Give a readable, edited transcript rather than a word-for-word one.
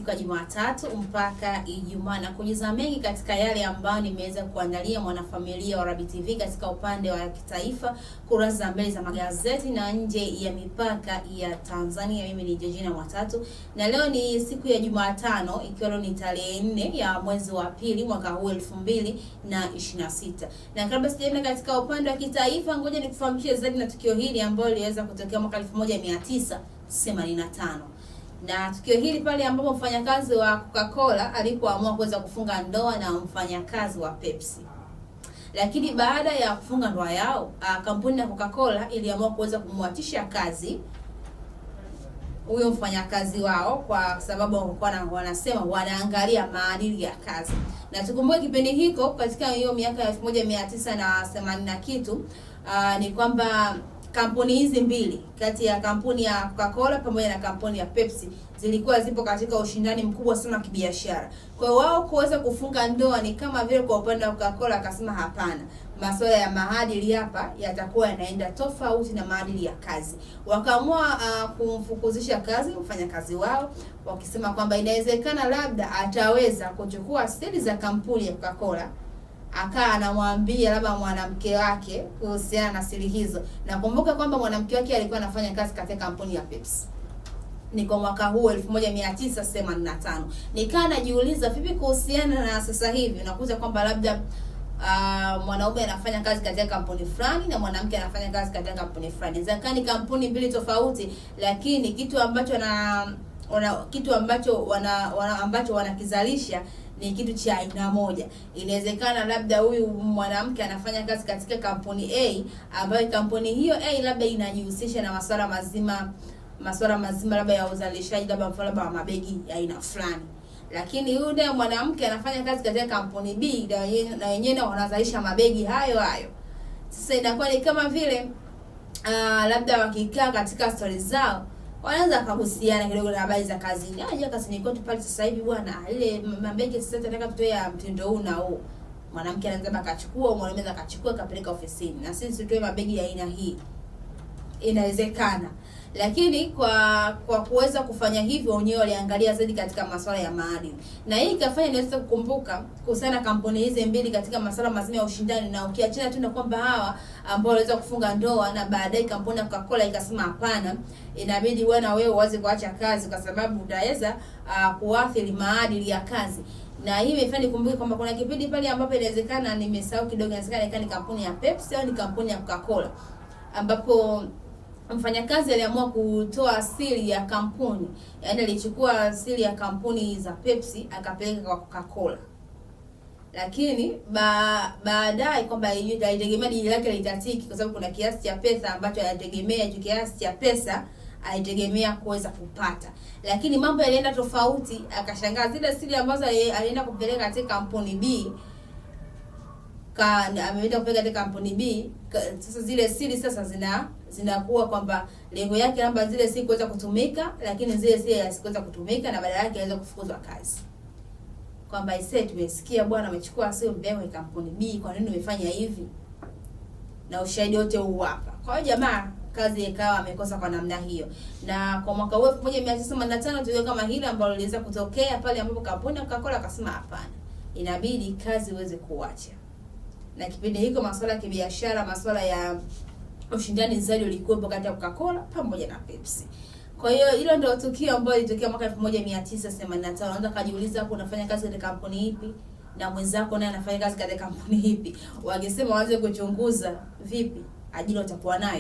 siku ya Jumatatu mpaka Ijumaa na kujuza mengi katika yale ambayo nimeweza kuandalia mwanafamilia wa Rabi TV katika upande wa kitaifa, kurasa za mbele za magazeti na nje ya mipaka ya Tanzania. Mimi ni Georgina Mwatatu na leo ni siku ya Jumatano, ikiwa leo ni tarehe 4 ya mwezi wa pili mwaka huu 2026. Na kabla sijaenda katika upande wa kitaifa, ngoja nikufahamishie zaidi na tukio hili ambalo liliweza kutokea mwaka 1985. Na tukio hili pale ambapo mfanyakazi wa Coca-Cola alipoamua kuweza kufunga ndoa na mfanyakazi wa Pepsi. Lakini baada ya kufunga ndoa yao, kampuni ya Coca-Cola iliamua kuweza kumwachisha kazi huyo mfanyakazi wao kwa sababu walikuwa wanasema wanaangalia maadili ya kazi. Na tukumbuke kipindi hiko katika hiyo miaka ya 1980 na kitu, ni kwamba kampuni hizi mbili kati ya kampuni ya Coca-Cola pamoja na kampuni ya Pepsi zilikuwa zipo katika ushindani mkubwa sana wa kibiashara. Kwa hiyo wao kuweza kufunga ndoa ni kama vile kwa upande wa Coca-Cola akasema hapana, masuala ya maadili hapa yatakuwa yanaenda tofauti na maadili ya kazi. Wakaamua kumfukuzisha kazi mfanyakazi wao, wakisema kwamba inawezekana labda ataweza kuchukua siri za kampuni ya Coca-Cola akaa anamwambia labda mwanamke wake kuhusiana na siri hizo. Na kumbuka kwamba mwanamke wake alikuwa anafanya kazi katika kampuni ya Pepsi. Ni kwa mwaka huu 1985. Nikaa najiuliza vipi kuhusiana na sasa hivi, unakuta kwamba labda mwanaume anafanya kazi katika kampuni fulani na mwanamke anafanya kazi katika kampuni fulani. Inawezekana ni kampuni mbili tofauti, lakini kitu ambacho na wana, kitu ambacho wana, wana ambacho wanakizalisha ni kitu cha aina moja. Inawezekana labda huyu mwanamke anafanya kazi katika kampuni A ambayo kampuni hiyo A labda inajihusisha na masuala mazima labda ya uzalishaji labda mfano labda wa mabegi ya aina fulani. Lakini huyu naye mwanamke anafanya kazi katika kampuni B na wenyewe wanazalisha mabegi hayo hayo. Sasa inakuwa ni kama vile labda wakikaa katika stori zao wanaweza kuhusiana kidogo na habari za kazini. Ah, kazini kwetu pale sasa hivi bwana, ile mabegi sasa tunataka tutoe ya mtindo huu na huu. Mwanamke anaweza akachukua, mwanaume anaweza akachukua akapeleka ofisini. Na sisi tutoe mabegi ya aina hii. Inawezekana. Lakini kwa kuweza kufanya hivyo wenyewe waliangalia zaidi katika masuala ya maadili. Na hii ikafanya niweze kukumbuka kuhusiana na kampuni hizi mbili katika masuala mazima ya ushindani, na ukiachana tu na kwamba hawa ambao waliweza kufunga ndoa na baadaye kampuni ya Coca-Cola ikasema hapana, inabidi wewe na wewe uanze kuacha kazi kwa sababu utaweza kuathiri maadili ya kazi. Na hii imefanya nikumbuke kwamba kuna kipindi pale ambapo inawezekana nimesahau kidogo, inawezekana ikawa ni kampuni ya Pepsi au ni kampuni ya Coca-Cola ambapo mfanyakazi aliamua kutoa siri ya kampuni, yaani alichukua siri ya kampuni za Pepsi akapeleka kwa Coca-Cola. Lakini baadaye kwamba alitegemea dili lake litatiki, kwa sababu kuna kiasi cha pesa ambacho alitegemea, hicho kiasi cha pesa alitegemea kuweza kupata, lakini mambo yalienda tofauti. Akashangaa zile siri ambazo alienda kupeleka katika kampuni B ameenda kupeleka katika kampuni B sasa zile siri sasa zinakuwa kwamba lengo yake labda zile siri kuweza kutumika, lakini zile siri hazikuweza kutumika na badala yake aweza kufukuzwa kazi. Kwamba ise tumesikia bwana amechukua siri mbele ya kampuni B, kwa nini umefanya hivi? Na ushahidi wote huu hapa. Kwa hiyo jamaa kazi ikawa amekosa kwa namna hiyo. Na kwa mwaka huu 1985 tukio kama hili ambalo liliweza kutokea pale ambapo kampuni ya Coca-Cola akasema hapana, inabidi kazi iweze kuacha. Na kipindi hiko masuala ya kibiashara, masuala ya ushindani zaidi ulikuwepo kati ya Coca-Cola pamoja na Pepsi. Kwa hiyo hilo ndio tukio ambalo lilitokea mwaka 1985. Unaweza kujiuliza hapo unafanya kazi katika kampuni ipi na mwenzako naye anafanya kazi katika kampuni ipi. Wangesema waanze kuchunguza vipi ajira utakuwa nayo.